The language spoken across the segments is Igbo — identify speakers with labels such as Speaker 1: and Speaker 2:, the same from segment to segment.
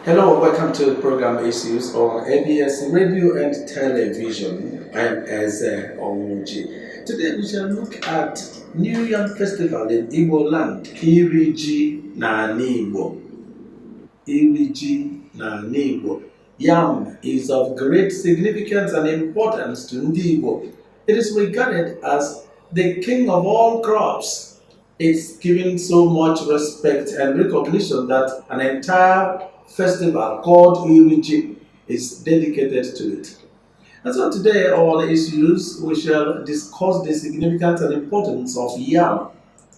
Speaker 1: Hello, welcome to the program Issues on ABS Radio and Television. I am Eze Onwuji. Today we shall look at New Yam Festival in Igbo land, Iri Ji na Igbo. Iri Ji na Igbo. Yam is of great significance and importance to Ndi Igbo. It is regarded as the king of all crops. It's given so much respect and recognition that an entire festival called Iriji is dedicated to it. And so today on Issues, we shall discuss the significance and importance of yam.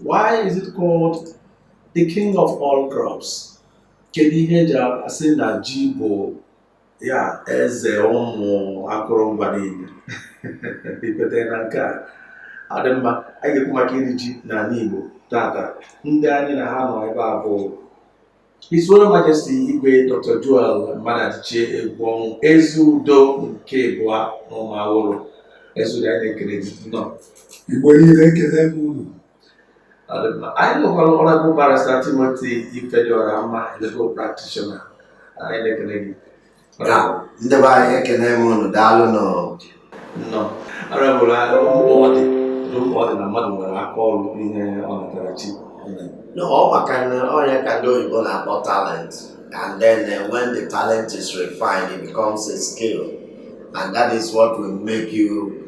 Speaker 1: Why is it called the king of all crops? Kedu ihe eji asị na ji bụ ya eze ụmụ akụrụngwa niile? Ikwete na nke a ọ dị mma. Anyị ga-ekwu maka iri ji n'ala Igbo tata. Ndị anyị na ha nọ ebe a bụ His Royal Majesty Igwe Dr. Joel Mmadụachie Egwuọnwụ, Eze Udo nke Ịbụa n'Ụmụawụrụ. Eze Udo, anyị na-ekele gị, nnọọ.
Speaker 2: Igbo niile, ekele m unu.
Speaker 1: Ọ dị mma. Anyị nwekwara Honorable Barrister Timothy Ifediora Mma, legal practitioner. Anyị na-ekele gị.
Speaker 3: Ya, ndị be anyị, ekene m unu, daalụ nụ.
Speaker 1: Nnọọ. Honorable, mkpa ọ dị, mkpa ọ dị na mmadụ nwere aka ọrụ, ihe ọ natara chi.
Speaker 3: No, ọ maka na onye ka ndị oyibo na-akpọ talent, and then when the talent is refined, it becomes a skill, and that is what will make you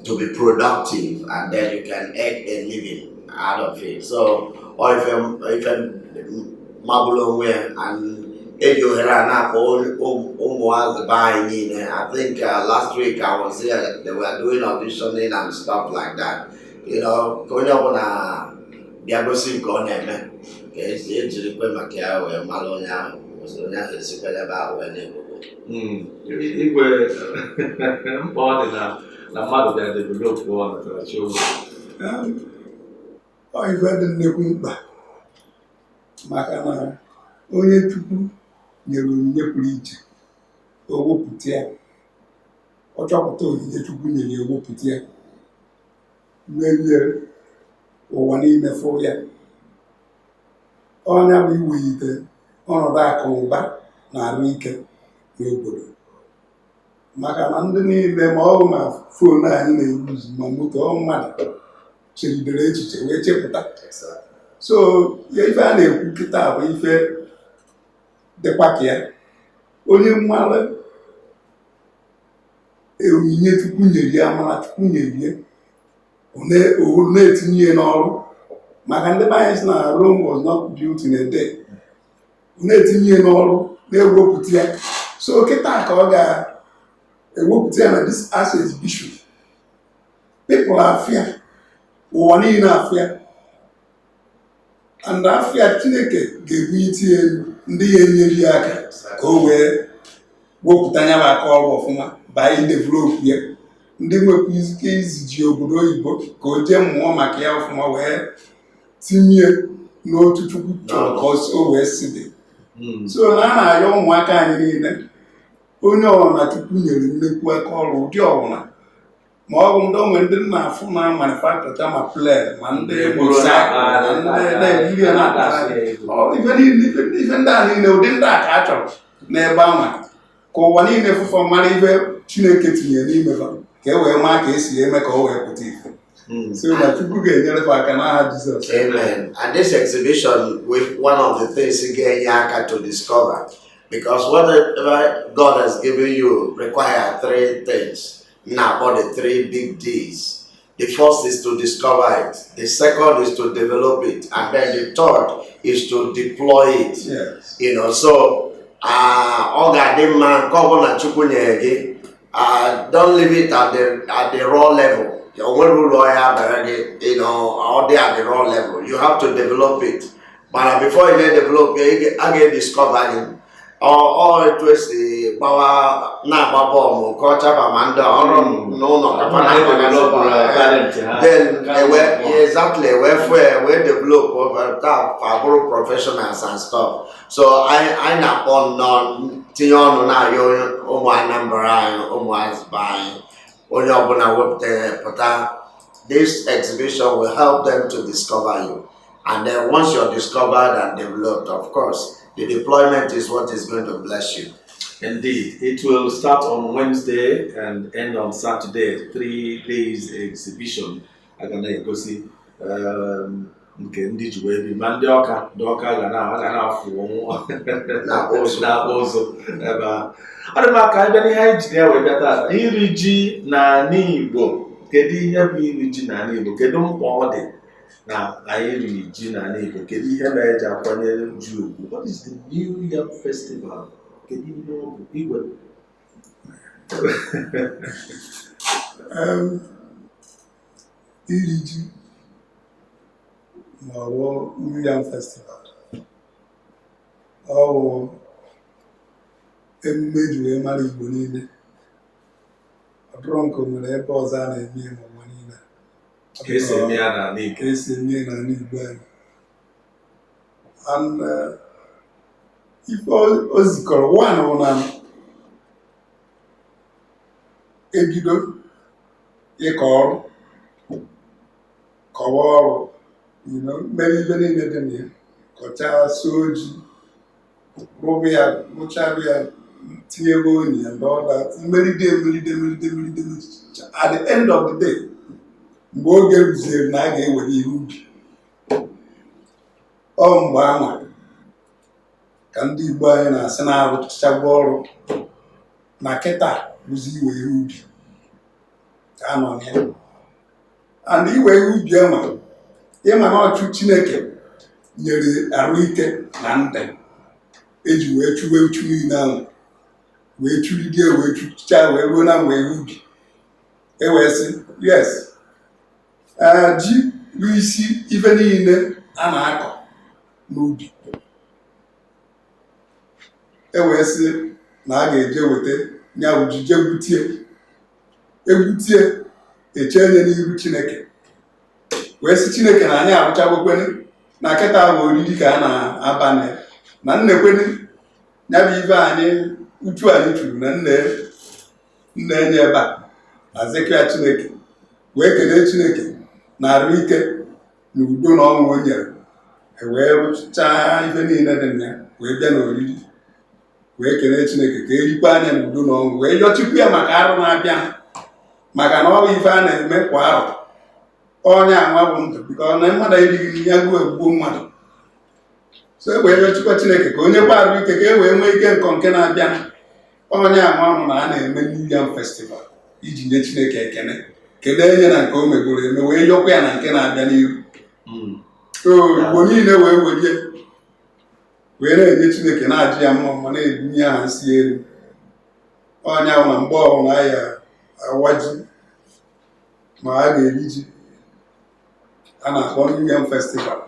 Speaker 3: to be productive, and then you can earn a living out of it. So ọ ife magburu onwe ya, and eji ohere a na-akpọ ụmụazị be anyị niile. I think last week I was here, they were doing auditioning and stuff like that, ka onye ọbụla bịa gosi nke ọ na-eme, ka ejirikwe maka ya wee mara onye ahụ, onye ahụ esikwa ebe ahụ wee na-egbogbo.
Speaker 1: Igwe, mkpa ọ dị na mmadụ bịa develop ọnatarachi onwe?
Speaker 2: Ọ ife dị nnekwu mkpa, maka na onye Chukwu nyere onyinye pụrụ iche, o wepụta ya, ọ chọpụta onyinye Chukwu nyere ya, ewepụta ya, merie ụwa niile fụ ya. Ọnya bụ iwelite ọnọdụ akụ na ụba na arụ ike n'obodo, maka na ndị niile, ma ọ bụ ma phone anyị na-eyuzu, ma moto, ọ mmadụ chegidere echiche wee chepụta. So ya, ife a na-ekwu kịta bụ ife dịkwa ka ya, onye mmalụ onyinye Chukwu nyere ya, mara Chukwu nyere ya, ọ na-etinye ya n'ọrụ, maka ndị be anyị sị na Rome was not built in a day. Ọ na-etinye ya n'ọrụ, na-ewepụta ya. So kịta ka ọ ga-ewepụta ya na this art exhibition, people afịa, ụwa niile afịa, and afịa Chineke ga-ebunite ya elu, ndị ya enyere ya aka ka o wee wepụta ya bụ aka ọrụ ọfụma, baa idevelop ya, ndị nwekwa ike iziji obodo oyibo ka o jee mụọ maka ya ọfụma, wee tinye n'otu Chukwu chọrọ ka o wee si dị. So na a na-ayọ ụmụaka anyị niile, onye ọbụla Chukwu nyere nnekwu aka ọrụ, ụdị ọbụla, ma ọ bụ ndị onwe ndị nna afụ na manufacture, ma plane, ma ndị motorcycle, ma ndị na-ebiri ya na-akpagharị. Ife niile, ife ndị a niile, ụdị ndị a ka a chọrọ n'ebe ahụ, ka ụwa niile fụfọ mara ife Chineke tinyere n'ime fa, ka e wee maa ka esi eme ka o wee pụta ife. So na Chukwu ga-enyere fa aka n'aha Jizọs.
Speaker 3: Amen. And this exhibition, with one of the things ga-enye aka to discover, because whatever God has given you require three things. Now, about the three big D's. The first is to discover it. The second is to develop it, and then the third is to deploy it. So ọ ga-adị mma nke ọbụla Chukwu nyere gị, don't leave it at the raw level. O nwere ụlọ ya bara gị, ọ dị at the raw level. You have to develop it. Mana before you na-develop ya, a ga-ediscover gị. Ọ etu esi gbawa na-agba bọọlụ nke ọcha ba, ma ndị ọrụ n'ụlọ ka fa na-agbagasị bọọlụ. Then ewe, exactly, wee fụ ya, wee develop over taa, fa bụrụ professionals and stuff. So anyị na-akpọ nnọọ, tinye ọnụ na-ayọ ụmụ Anambra anyị, ụmụ azụba anyị, onye ọbụla wepụta pụta. This exhibition will help them to discover you, and then once you're discovered and developed, of course, The deployment is what is going to bless you.
Speaker 1: Indeed, it will start on Wednesday and end on Saturday. 3 days exhibition. A ga na-egosi nke ndị ji wee bi ma ndị Ọka, ndị Ọka ga na-afụ
Speaker 3: Na ụzụ.
Speaker 1: Na-akpụ ụzụ ebe a. Ọ dị mma. Ka anyị bịa n'ihe anyị ji ya wee bịa taata, iri ji n'ala Igbo. Kedu ihe bụ iri ji n'ala Igbo? Kedu mkpa ọ dị na anyị riri ji n'ala Igbo? Kedu ihe mere eji akwanyere ji ugwu? What is the New Yam Festival? Kedu ihe ọ bụ, Igwe?
Speaker 2: Iri ji ma ọ bụ New Yam Festival, ọ bụ emume eji wee mara Igbo niile. Ọ bụrụ nke o nwere ebe ọzọ a na-eme ya n'ụwa niile.
Speaker 1: Ka esi eme ya n'ala Igbo.
Speaker 2: Ka esi eme ya n'ala Igbo anyị. And ife o zikọrọ one bụ na ebido ịkọ ọrụ, kọwa ọrụ, mere ife niile dị na ya, kọchaa, soo ji, rụbụ ya, rụchabụ ya, tinyebe onyi and all that, meride, meride, meride, meride, meride. At the end of the day, mgbe oge ruziere na a ga-ewere ihe ubi, ọ mgbe anwa ka ndị Igbo anyị na-asị na-arụchagbu ọrụ na kịta bụzi iwe ihe ubi ka a nọ na ya. And iwe ihe ubi enwe, ịma na ọchụ Chineke nyere arụ ike na ndụ eji wee chụwe uchu niile ahụ, wee chụride, wee chụchaa, wee ruo na mgbe ihe ubi, e wee sị yes, ee, ji bụ isi ife niile a na-akọ n'ubi. E wee sị na a ga-eje weta ya bụ ji, jee gbutie, egbutie, eche nye n'iru Chineke, wee sị Chineke na anyị arụchagokwene, na kịta bụ oriri ka a na-aba na ya, na nnekwene ya bụ ife anyị uchu anyị churu na nne nne enye ebe a na zekia Chineke, wee kelee Chineke na arụ ike na udo na ọṅụ o nyere. E wee rụchaa ife niile dị na ya, wee bịa n'oriri, wee kelee Chineke ka erikwa anya n'udo na ọṅụ, wee yọchikwu ya maka arụ na-abịa, maka na ọ bụ ife a na-eme kwa arọ. Onye anwa bụ ndụ biko na mmadụ erighị ya gbuo egbuo mmadụ. So e wee yọchikwa Chineke ka onye kwa arụ ike, ka e wee nwee ike nkọ nke na-abịa. Onye anwa bụ na a na-eme New Yam Festival iji nye Chineke ekene, kelee nye na nke o megoro eme, wee yọkwa ya na nke na-abịa n'ihu. So Igbo niile wee welie wee na-enye Chineke, na-ajụ ya mma mma, na-ebunye aha nsị elu. Onye ahụ na mgbe ọbụla ya awa ji ma a ga-eri ji, a na-akpọ New Yam Festival,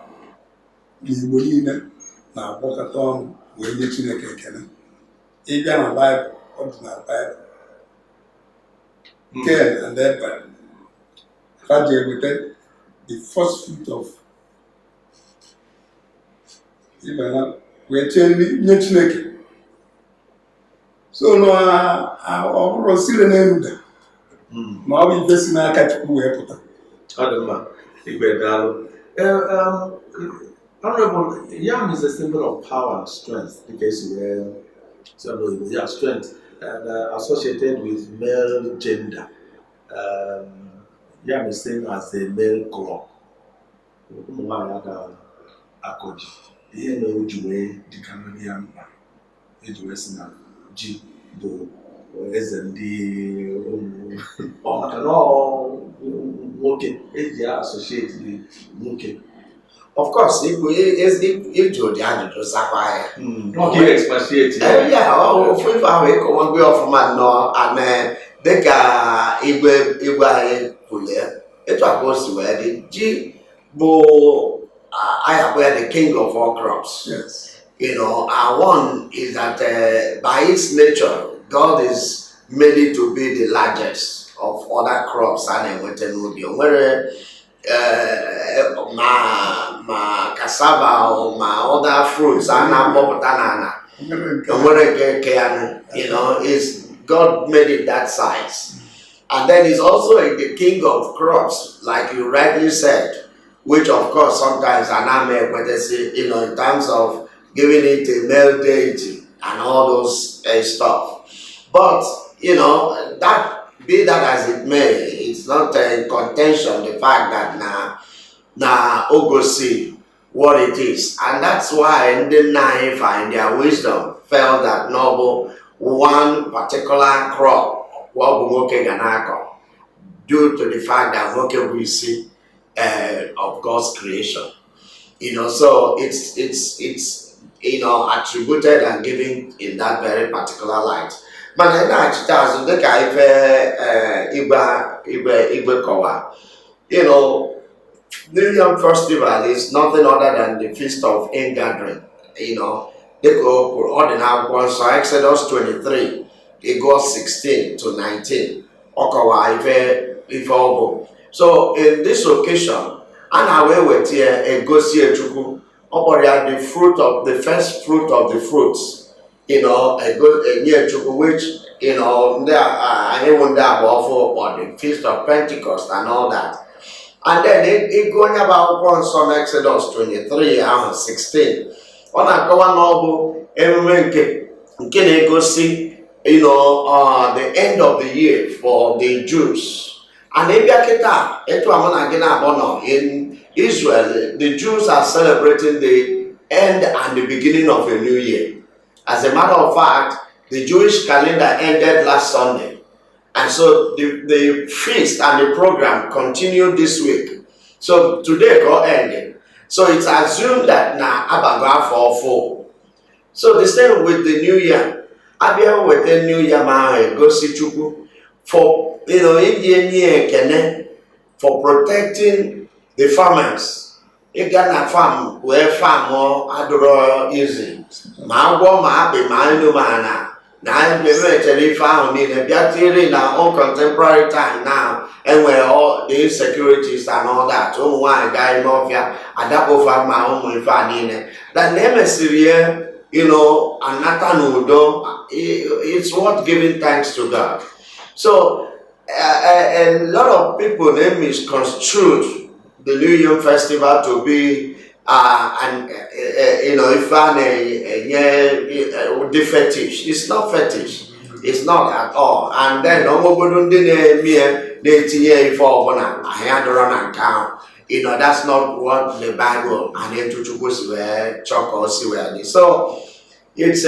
Speaker 2: na Igbo niile na-agbakọta ọnụ wee nye Chineke ekele. Ịbịa na Baịbụl, ọ dị na Baịbụl, Cain and Abel, ha ji eweta the first fruit of ibe ha wee chee nye Chineke. So na ọ bụrụ sire n'elu da, ma ọ bụ ife si n'aka Chukwu wee pụta.
Speaker 1: Ọ dị mma, Igwe, daalụ. Honorable, yam is a symbol of power and strength because so, yeah, strength and associated with male gender. Yam is seen as a male crop. Ụmụ nwaanyị aga akọ ji. Ihe mere o ji wee dịkarị ya mkpa eji wee sị na ji bụ eze ndị ụmụ ọ, maka na ọ nwoke eji ya associate nwoke.
Speaker 3: Of course, ikwu ịjụ ụdị ajụjụ, zakwa ya.
Speaker 1: Ọ ka expatiate ya.
Speaker 3: Ya ofu ife ahụ ịkọwagwe ọfụma nnọọ. Ane dịka igwe igwe anyị kwuru ya, etu a ka o si wee dị. Ji bụ anyị akpọ ya the king of all crops. Our one is that by its nature, God is made it to be the largest of other crops a na-enweta n'ubi. O nwere ma cassava o ma other fruits a na-akpọpụta n'ala.
Speaker 2: Nwere nke
Speaker 3: O nwere nke ya nụ, is God made it that size. And then he's also the king of crops, like you rightly said, which of course sometimes ana m ekwetesi, in terms of giving it a male deity and all those stuff. But that be that as it may, it's not in contention the fact that na ogosi what it is. And that's why ndị nna anyị fa in their wisdom felt that na ọ bụ one particular crop ọ bụ nwoke ga na-akọ, due to the fact that nwoke bụ isi of God's creation. So it's attributed and given in that very particular light. Mana ị na-achịta azụ dịka ife igwe kọwa, New Yam Festival is nothing other than the feast of ingathering. Dịka o kwuru, ọ dị n'akwụkwọ nsọ, Exodus 23, ịgụọ 16 to 19, ọ kọwaa ife ọ bụ. So in this occasion, a na-wee weta ya egosi Chukwu. Ọ kpọrọ ya the fruit of the first fruit of the fruits, enye Chukwu, which ndị anyị wụ ndị agba ọfụ kpọ the Feast of Pentecost and all that. And then ịgụ onye bụ akwụkwọ nsọ na Exodus 23 ahụ 16, ọ na-akọwa na ọ bụ emume nke na-egosi the end of the year for the Jews. And ịbịa kịta, etu a mụ na gị na-abụ nọ in Israel, the Jews are celebrating the end and the beginning of a new year. As a matter of fact, the Jewish calendar ended last Sunday. And so the feast and the program continued this week. So today go ending. So it's assumed that now abago afọ ọfụ. So the same with the new year. Abịa weta new year ma ahụ egosi Chukwu for iji enye ekene for protecting the farmers. Ịga na farm wee farm adịrọ easy, ma agwọ, ma akpị, ma enu, ma ana na emechere ife ahụ niile bịa tiri na all contemporary time now, enwere all the insecurities and all that. Ụmụ nwaanyị gaa ime ọfịa adakpofa, ma ụmụ ife a niile that na emesiri ya anata n'udo, it's worth giving thanks to God. So a lot of people, they misconstrued the New Yam Festival to be and ife a na-enye the fetish. It's not fetish. It's not at all. And then ọnwegodo ndị na-eme ya na-etinye ife ọbụla anyị adọrọ na nke ahụ. That's not what the Bible and etu Chukwu si wee chọọ ka o si wee dị. So it's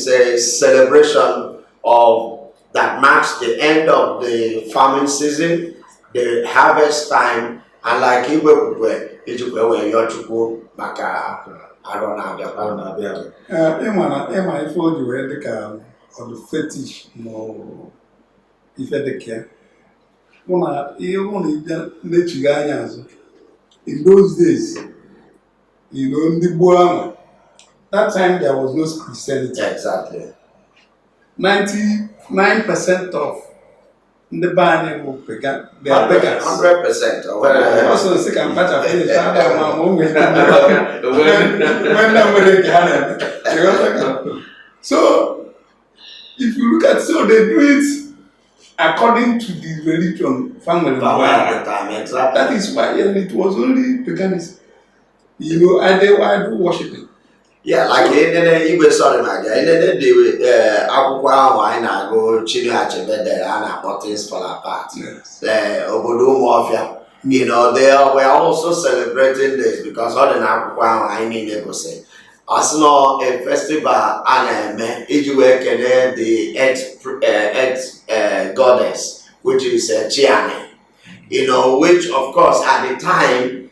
Speaker 3: a celebration of that marks the end of the farming season, the harvest time, and like Igwe kwukwe, ijikwa wee yọọ Chukwu maka arọ na-abịakwa.
Speaker 1: Ọ na-abịa abịa.
Speaker 2: Ee, ịma na ịma ife o ji wee dị ka ọ dị fetish ma ọ bụ ife dị ka ya mụ na ihe hụ na ịbịa na-echigha anya azụ in those days, ndị gboo ahụ, that time there was no Christianity. 99% of ndị be anyị bụ pagan, they are pagans.
Speaker 3: 100%.
Speaker 2: Ọ sọ sị ka mkpachapụ ya ada ma ma o nwere nwanne nwere nke ha na-eme. Ịghọtago? So if you look at, so they do it according to the religion family
Speaker 3: At the time, exactly.
Speaker 2: That is why, and it was only paganism, and they were idol worshiping.
Speaker 3: Yeah, like enene Igwe, sorry na gị, enene dị akwụkwọ ahụ anyị na-agụ, Chinua Achebe dere, a na-akpọ Things Fall Apart. Obodo Ụmụọfịa. They were also celebrating this because ọ dị n'akwụkwọ ahụ anyị niile gụsị. Ọ sị nọ a festival a na-eme iji wee kelee the earth goddess, which is Chiani. Which of course at the time,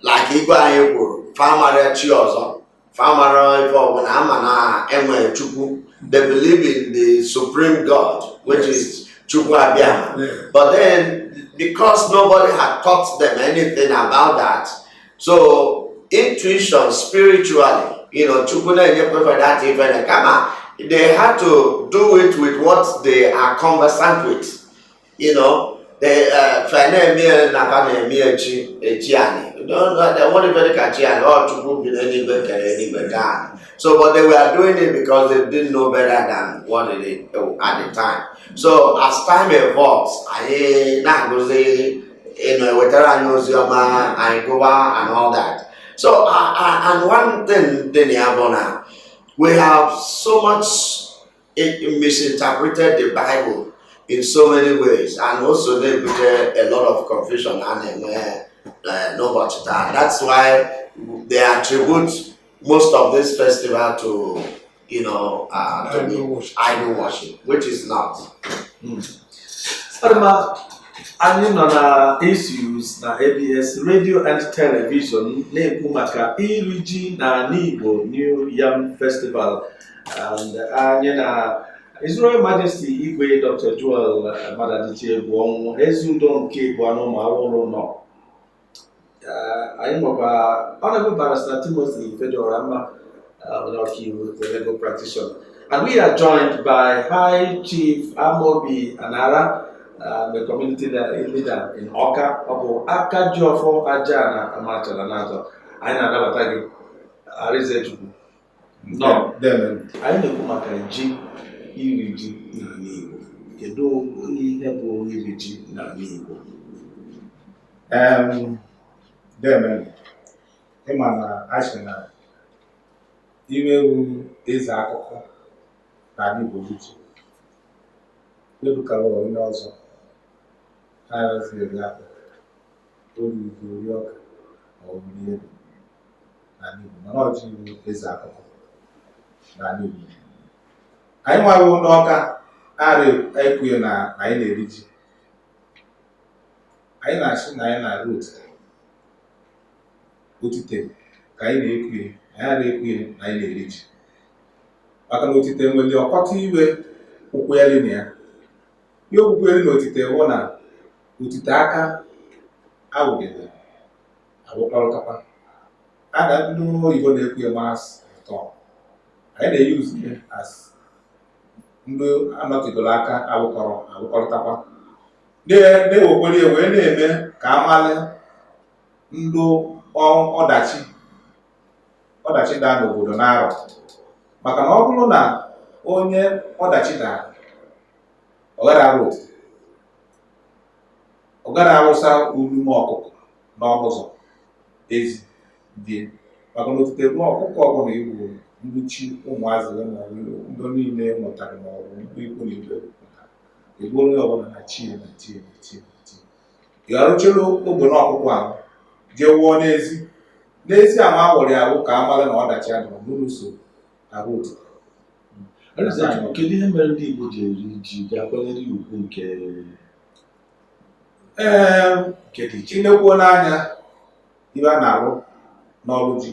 Speaker 3: like Igwe anyị kwuru, famara chi ọzọ, famara ife ọbụla ama na enwere Chukwu. They believe in the supreme God, which is Chukwu Abịama. But then, because nobody had taught them anything about that, so intuition spiritually, Chukwu na-enyekwa for that even kama they had to do it with what they are conversant with. They fa na-eme na fa na-eme echi echi anyị. Don't know, they won't even ka chi anyị, ọ Chukwu bi n'eluigwe kere eluigwe gaa. So, but they were doing it because they didn't know better than what it is at the time. So, as time evolves, anyị na-agụzi, ewetara anyị ozi ọma, anyị gụwa and all that. So and one thing dị na ya bụ na we have so much misinterpreted the Bible in so many ways, and also na-ebute a lot of confusion a na-enwe n'ụbọchị taa. That's why they attribute most of this festival to to
Speaker 2: Idol
Speaker 3: be
Speaker 2: worship.
Speaker 3: Idol worship, which is not.
Speaker 1: Ọ dị mma, anyị nọ na Issues na ABS Radio and Television na-ekwu maka iri ji na Igbo New Yam Festival, and anyị na His Royal Majesty Igwe Dr. Joel Madadichi Egwuonwu, Eze Udo nke Igbo anụ ụmụ awụrụ nọ. Anyị nwekwa Honorable Barrister Timothy Fedorama, onye ọkaiwu, the legal practitioner. And we are joined by High Chief Amobi Anara, the community leader in Awka. Ọ bụ aka ji ọfọ aja na amachala na-azọ. Anyị na-anabata gị, Arizechukwu. Nọ.
Speaker 4: Demen.
Speaker 1: Anyị na-ekwu maka ji, iri ji n'ala Igbo. Kedu ihe bụ iri ji n'ala Igbo?
Speaker 4: Demen. Ịma na asị na imewu eze akụkọ n'ala Igbo bụ ji. Ebukawa onye ọzọ anaghịzi eri akpụ, ori ji, ori ọka ma ọ bụ rie ede n'ala Igbo, mana ọ ji bụ eze akụkọ n'ala Igbo. Anyị nwawo n'Ọka ara ekwughị na anyị na-eri ji. Anyị na-asị na anyị na-arụ otite otite ka anyị na-ekwughị, anyị ara ekwughị na anyị na-eri ji, maka na otite nwere ọkọta iwe ụkwụ elu na ya. Ihe okwukwe elu na otite wụ na otite aka awụgide awụkọrịtakwa a na ndị oyibo na-ekwu ya mass return. Anyị na-eyuzu ya as ndị anọtidoro aka awụkọrọ awụkọrịtakwa, na-ewekwere ya wee na-eme ka amalị ndị ọdachi daa n'obodo n'arọ, maka na ọ bụrụ na onye ọdachi daa, ọ gara arụ otite, ọ gara awụsa ulume ọkụkọ n'ọnụ ụzọ ezi die, maka na otite bụ ọkụkọ ọbụla igbu mgbuchi ụmụazị ma ọ bụ ndị niile mụtara ma ọ bụ ndị ikwu na ibe mụtara, egbuoro onye ọbụla na chi na chi na chi na chi ya arụchara ogbone ọkụkọ ahụ jee wụọ n'ezi n'ezi ama awụrụ ya awụ ka amara na ọdachi adịrọ n'ụlọ so arụ otite.
Speaker 1: Arizechukwu, kedu ihe mere ndị Igbo ji eri ji, ga-akwanyere ya ugwu nke nke dị iche?
Speaker 4: Inekwuo n'anya ibe a na-arụ n'ọrụ ji,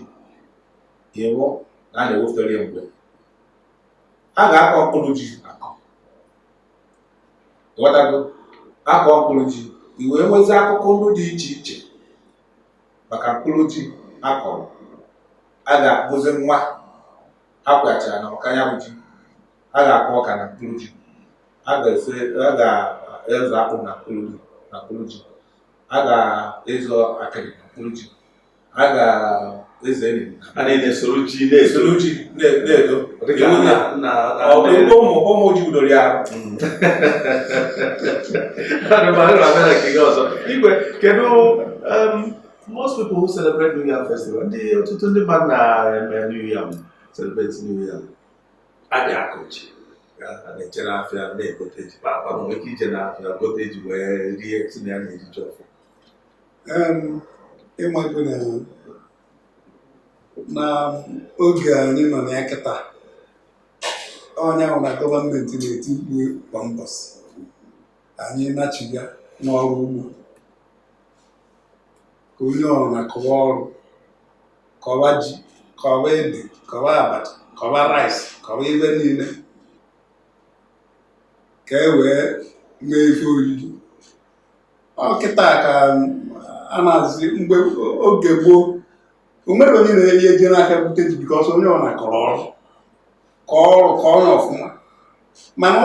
Speaker 4: ịwụ na a na-ewefere ya mgbe a ga-akọ mkpụrụ ji akọ, ghọtago, akọ mkpụrụ ji, i wee nwezi akụkọ ndụ dị iche iche maka mkpụrụ ji akọrọ. A ga-akpụzi nwa akwachara na ọka ya bụ ji, a ga-akọ ọka na mkpụrụ ji, a ga-ese, a ga-ezo akpụ na mkpụrụ ji, a ga-ezo akịrị na mkpụrụ ji, a ga-eze enyi na
Speaker 1: A na-esoro ji na-esoro
Speaker 4: esoro ji na-eto.
Speaker 1: Dịka
Speaker 4: Iwu
Speaker 1: na
Speaker 4: ọ bụ ebe ụmụ ji udoro ya arụ.
Speaker 1: Ana m ahụ na nke gị ọzọ. Igwe, kedu most people who celebrate New Yam Festival, ndị ọtụtụ ndị mmadụ na-eme New Yam, celebrate New Yam, adị akụ ji. Ya, a na-eje n'afịa na-egote ji kpakpa, nwere ike ije n'afịa gote ji wee rie, si na ya na-eri ji ọfụ.
Speaker 2: Ịmago na oge anyị nọ na ya kịta, onye ahụ na gọọmenti na-eti mkpu kwa mbọsị, anyị nachiga n'ọrụ ugbo, ka onye ọrụ na kọwa ọrụ, kọwa ji, kọwa ede, kọwa abacha, kọwa rice, kọwa ibe niile, ka e wee nwee ife oriri. Ọ kịta ka a na-azị mgbe oge gboo, o nwere onye na-eri eje n'aka bute ji, because onye ọ na-akọrọ ọrụ, kọọ ọrụ, kọọ ya ọfụma. Mana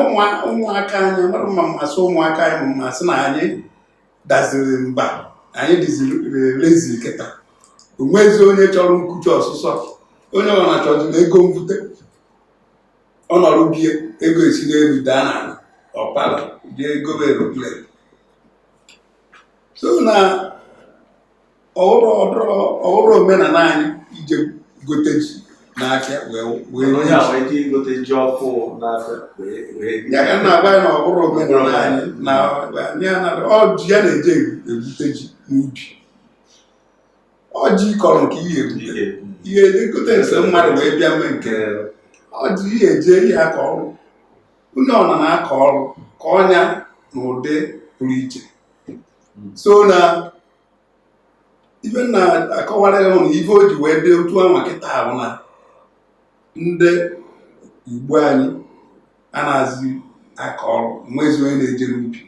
Speaker 2: ụmụaka anyị mara mma mmasị, ụmụaka anyị ma mmasị na anyị daziri mba, anyị dịziri lazy kịta. Onwezi onye chọrọ nkuchi ọsụsọ, onye ọ na-achọzi na ego mbute, ọ nọrọ bie ego esi n'elu daa n'ala, ọpala jee gobe aeroplane. So na Ọhụrụ omenala anyị ije gote ji n'afịa wee
Speaker 1: Onye
Speaker 2: rie
Speaker 1: a
Speaker 2: ji.
Speaker 1: nwere ike igote ji ọfụ n'afịa wee
Speaker 2: Ya ka m na-agwa ya na ọ bụrụ omenala anyị na anyị anaghị ọ ji ya na-eje egwute ji n'ubi. Ọ ji kọrọ nke ihe egwute
Speaker 1: ike.
Speaker 2: Ihe egote nse mmadụ wee bịa mee nke ọ ji ihe eje ihe akọ ọrụ. Onye ọna na-akọ ọrụ ka ọnya n'ụdị pụrụ iche. So na ife na-akọwara ya na ife o ji wee dị otu anwa kịta bụ na ndị Igbo anyị anaghịzi akọ ọrụ, nwezi onye na-eje n'ubi.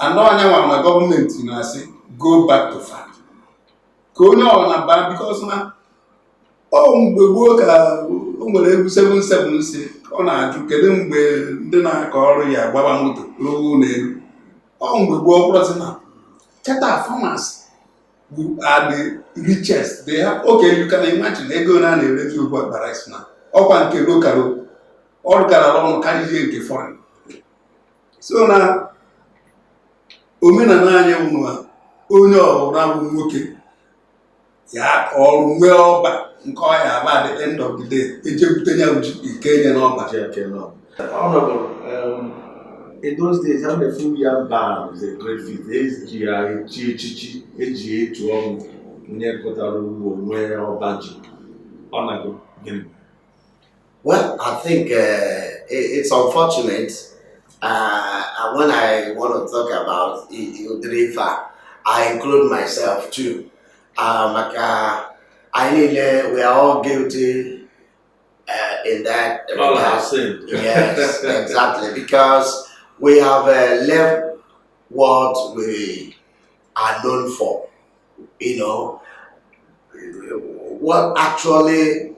Speaker 2: Anọ ọnya nwa na gọọmenti na-asị go back to farm, ka onye ọbụla baa, because na ọ mgbe gboo ka o nwere egwu 77 si ọ na-ajụ kedu mgbe ndị na-akọ ọrụ ya agbaba moto ruo ụlọ elu. Ọ mgbe gboo, ọ bụrụzi na kịta farmers are the richest. They have, okay, you can imagine ego na a na-erezi ugbu akpa rice na ọkwa nke local ọrụ garara ọnụ karịa nke foreign. So na omenala anyị bụ na onye ọbụla bụ nwoke ya akọ ọrụ, nwee ọba nke ọ ya aba. At the end of the day, ejebute ya ji ike nye n'ọba.
Speaker 1: Honorable, in those days, having a full yam barn is a great feat. Eji ya echi echichi, eji etu ọnụ onye kọtara ugbo nwee ọba ji. Ọ na-agụ gịnị?
Speaker 3: Well, I think it's unfortunate. And when I want to talk about Udrifa, I include myself too. Maka anyị niile, we are all guilty in that
Speaker 1: All
Speaker 3: regard.
Speaker 1: have sinned.
Speaker 3: Yes, exactly. Because we have left what we are known for. What actually,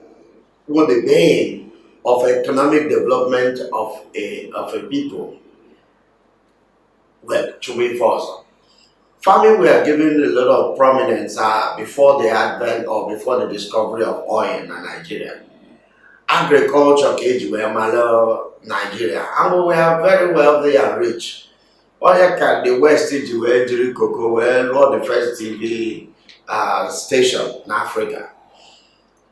Speaker 3: what the bane of economic development of a people. Well, to me first. Farming we are given a lot of prominence before the advent or before the discovery of oil in Nigeria. Agriculture ka eji wee mara Nigeria, and we were very wealthy and rich. Onye ka the West ji wee jiri cocoa wee rụọ the first TV station n'Africa.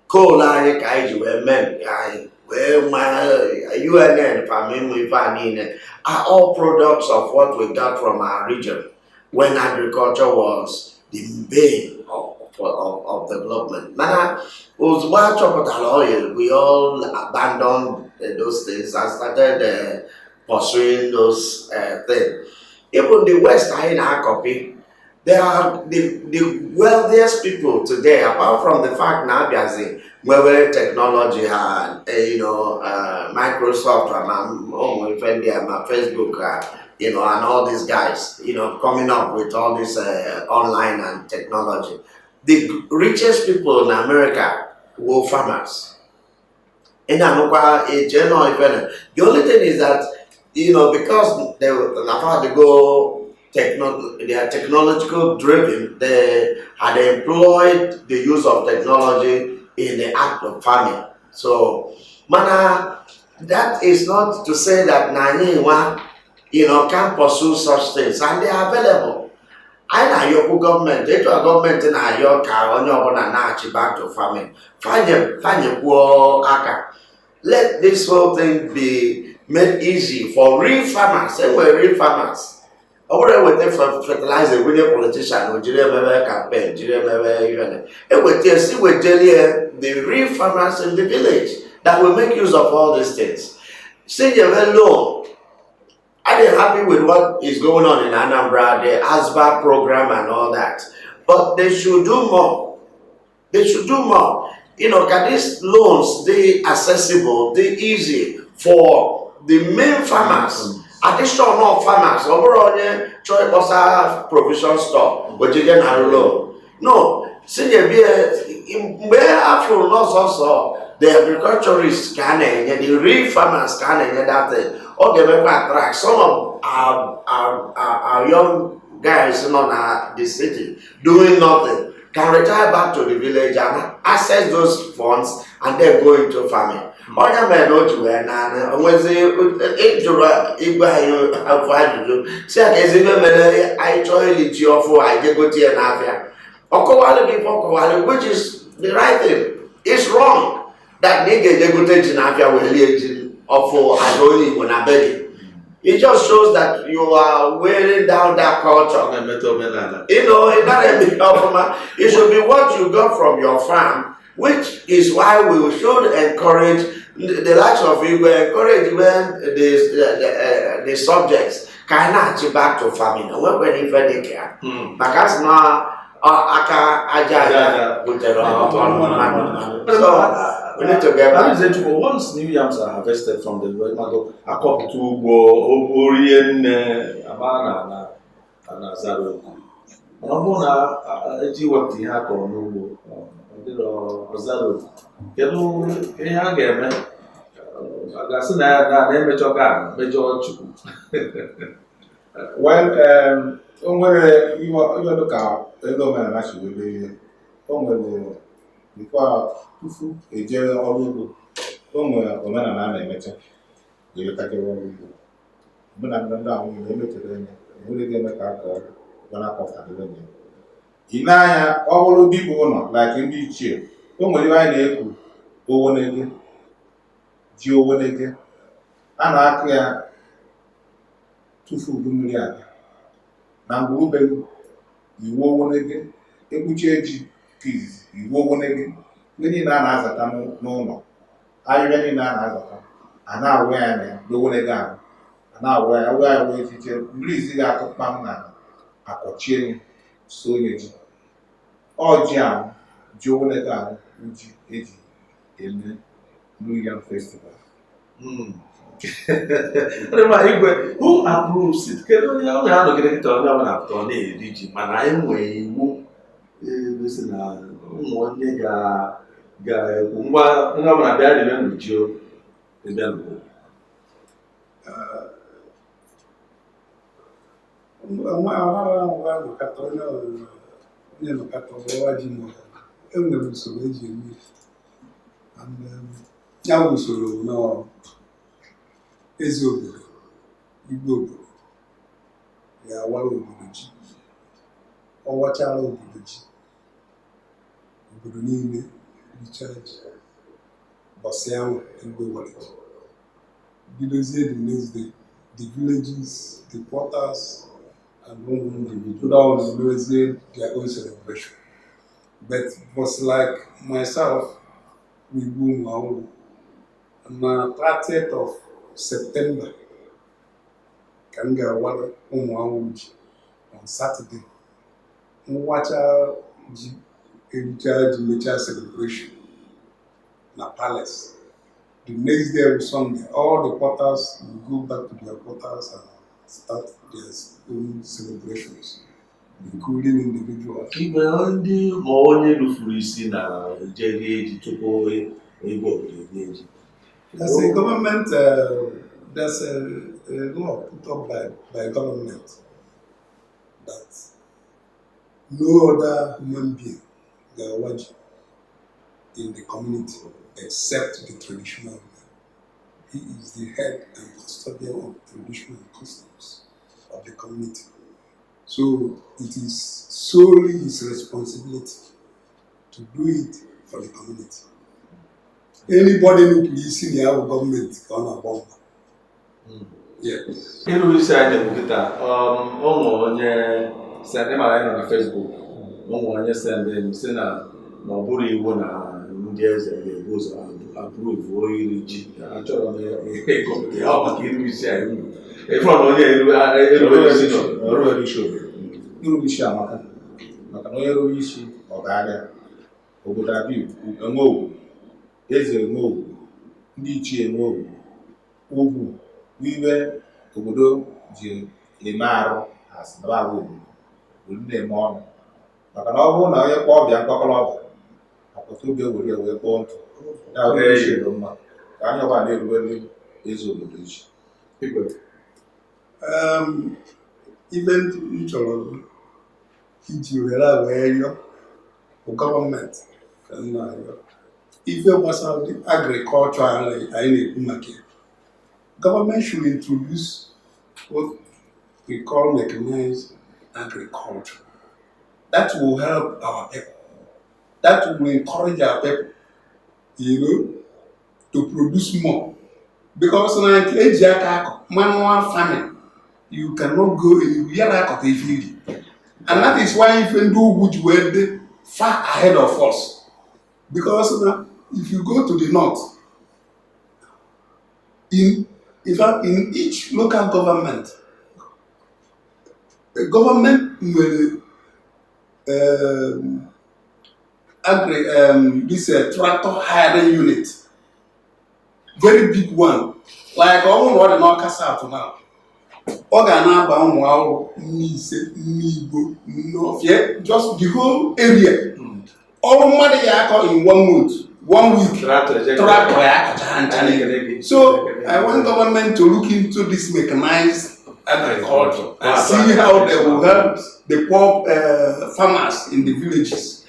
Speaker 3: Coal anyị ka anyị ji wee mee nke anyị wee maa UNN famịmụ. Ife a niile are all products of what we got from our region when agriculture was the bane of development. Mana ozugbo a chọpụtara oil, we all abandoned those things and started pursuing those things. Even the West anyị na-acopy, they are the wealthiest people today, apart from the fact na abịazi nwewere technology ha, Microsoft ma ụmụ ife ndị a, ma Facebook ha, and all these guys, coming up with all this online and technology. The richest people in America were farmers. Ị na-anụkwa eche nọ ife na the only thing is that because they na they go techno they are technological driven. They had employed the use of technology in the act of farming. So mana that is not to say that na anyị nwa can pursue such things, and they are available. Anyị na-ayọkwu gọọmenti etu a gọọmenti na-ayọ ka onye ọbụla na-achị back to farming, fanye fanyekwuo aka. Let this whole thing be made easy for real farmers. Enwere real farmers. Ọ bụrụ eweta fertilizer wunye politician, o jiri emebe campaign, jiri emebe ihe na eweta esi wejelie the real farmers in the village that will make use of all these things. Si nyebe loan. I dey happy with what is going on in Anambra, the ASBA program and all that. But they should do more. They should do more. Can these loans be accessible, be easy for the main farmers? Additional farmers, ọ bụrụ onye chọọ ịkpọsa provision store, ojije na loan. No, sinyebie mgbe a fụrụ n'ọsọsọ the agriculturists ka a na-enye, the real farmers ka a na-enye that thing. Ọ ga-emekwa attract some of our young guys nọ na the city doing nothing can retire back to the village and access those funds and then go into farming. Onye mere na o ji wee naanị onwezi ịjụrụ igwe anyị afọ ajụjụ si ya ka ezi ife mere anyị chọọ ili ji ọfụ, anyị jegote ya n'afịa. Ọkọwalụ gị ife ọkọwalụ, which is the right thing. It's wrong that na ị ga-eje gote ji n'afịa wee lie ji ọfụ as onye Igbo na be gị. It just shows that you are wearing down that culture.
Speaker 1: Ọ na-emetọ omenala.
Speaker 3: It not eme ọfụma. It should be what you got from your farm, which is why we should encourage the likes of Igwe, encourage when the subjects ka anyị na-achị back to farming. Onwekwere ife dị ka ya. Maka sị na aka aja aja butere ọnụ mmanụ mmanụ. So we need to get back.
Speaker 1: Arinze, once new yams are harvested from the mmadụ akọpụta ugbo orie nne ama na na na-azara okwu, mana ọ bụrụ na eji wepụta ihe a kọrọ n'ugbo, ọ dịrọ ọzara okwu, kedu ihe a ga-eme? A ga-asị na ya na emejọ ka mejọ Chukwu?
Speaker 4: Well, o nwere ihe dị ka ego omenala si wee mee ihe. O nwere before tupu eje ọrụ ugbo, o nwere omenala a na-emecha ga-eletakịrị ọrụ ugbo. Omenala ndị ahụ na emechere anya enwere ga-eme ka a kọọ gwana akọpụtadebe ya. I nee anya, ọ bụrụ dibụ ụlọ like ndị ichie, o nwere ihe anyị na-ekwu owonege ji, owonege a na-akụ ya tufu udu mmiri abịa na ngwurube iwu owonege ekpuchie ji nke izizi, iwu owonege ndị niile a na-azata n'ụlọ, ahịhịa niile a na-azata, a na-awụ ya na ya n'owonege ahụ, a na-awụ ya, awụ ya wee echiche mmiri izi ga-atụ kpam na akọchie ya so onye ji ọ ji ahụ, ji owonege ahụ, ji eji eme New Yam Festival.
Speaker 1: Ọ Igwe, who approves it? Kedu onye ọ ga-anọgide kịta onye ọbụla apụta ọ na-eri ji, mana anyị nwee iwu ebe na ụmụ onye ga-ekwu, ngwa, onye ọbụla bịa ribe n'uji o bịa n'ugbo?
Speaker 2: Onwe ọhụrụ ngwa nọkọta onye onye nọkọta ọwa ji ma e nwere usoro eji eme ya. And ya bụ usoro bụ na eze obodo, igwe obodo ga-awara obodo ji. Ọ wachara obodo ji, obodo niile richaa ji bọsị ahụ igwe wara ji, bidozie the next day, the villages, the quarters and ụmụ individual all na-emewezie their own celebration. But was like myself, we ụmụ ọhụrụ na 30th of September ka m ga-awara ụmụ ọhụrụ ji on Saturday. Nwacha ji, ericha ji, mechaa celebration na palace. The next day bụ Sunday, all the quarters will go back to their quarters and start their own celebrations, including individuals.
Speaker 1: Igwe, ndị ma onye nufuru isi na eje rie ji tupu igwe obodo erie ji?
Speaker 2: There's a government, there's a law put up by government that no other human being ga-awa ji in the community except the traditional ruler. He is the head and custodian of traditional customs of the community. So it is solely his responsibility to do it for the community. Anybody nupụrụ isi na ya bụ gọọmenti ka ọ na-agba mgba. Yes.
Speaker 1: Ịrụ isi anyị na-ekwu kịta, ụmụ onye send ịmara anyị nọ na Facebook, ụmụ onye send m si na ọ bụrụ iwu na ndị eze ga-ebu ụzọ approve iri ji. Achọrọ m ịgụpụta ya, ọ maka iru isi anyị ịfụrụ na onye eru isi nọ.
Speaker 4: Ọrụ isi obodo, iru isi amaka, maka na onye ruru isi ọ ga-arịa obodo abịa enwe ugwu, eze enwe ugwu, ndị ichie enwe ugwu, ugwu bụ ibe obodo ji eme arụ asị na abụ obodo obodo na-eme ọnụ, maka na ọ bụrụ na onye kpọọ ọbịa mkpakọrọ ọbịa agbata obi ewere ya wee kpọọ ntụ ya bụ isi dị mma ka anyị ọbụla na-erubere eze obodo isi.
Speaker 1: Igwe.
Speaker 2: Ife m chọrọ iji were a wee rịọ bụ gọọmenti ka m na-arịọ ife gbasara agriculture anyị na-ekwu maka ya. Government should introduce what we call mechanized agriculture. That will help our people. That will encourage our people to produce more. Because na nke eji aka akọ, manual farming, you cannot go anywhere. Ya na-akọta ife iri. And that is why ife ndị ugwu ji wee dị far ahead of us. Because na if you go to the north, in fact, in each local government, the government nwere agri this tractor hiring unit, very big one. Like ọ bụrụ na ọ dị n'Ọka South now, ọ ga na-aba ụmụ ọrụ nne ise, nne Igbo, nne Ọfịa, just the whole area. Ọrụ mmadụ ya akọ in one month, one week, tractor ya akọcha ha ncha niile. So I want government to look into this mechanized agriculture and see how they will help the poor farmers in the villages.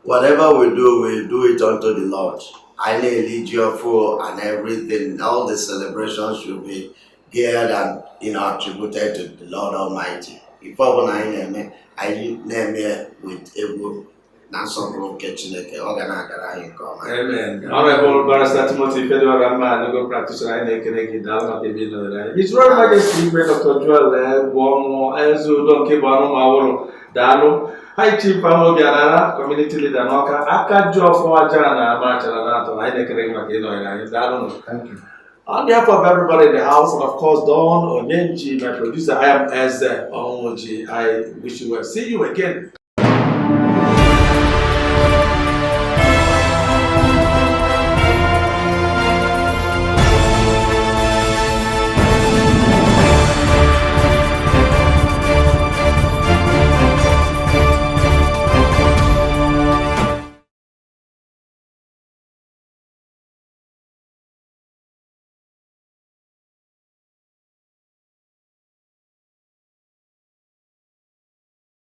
Speaker 3: Whatever we do, we do it unto the Lord. I na-eli ji ọfụ and everything, all the celebrations should be geared and attributed to the Lord Almighty. Ife ọbụla anyị na-eme, anyị na-eme with egwu na nsọpụrụ nke Chineke, ọ ga na-agara anyị nke ọma.
Speaker 1: Amen. Honorable Barrister Timothy Fedora Man, legal practitioner, anyị na-ekele gị, daalụ maka ebe ị nọnyere anyị. His Royal Majesty Igwe Dr. Joel Egwuọnwụ, Eze Udo nke bụ anụ mawụrụ, daalụ. High Chief Amobi Anara, community leader n'Ọka, aka ji ọfọ aja na ama achara na atọ, anyị na-ekele gị maka ịnọnyere anyị, daalụ.
Speaker 4: Thank you.
Speaker 1: On behalf of everybody in the house, and of course Don Onyenji, my producer, I am Eze Onwoji. I wish you well. See you again.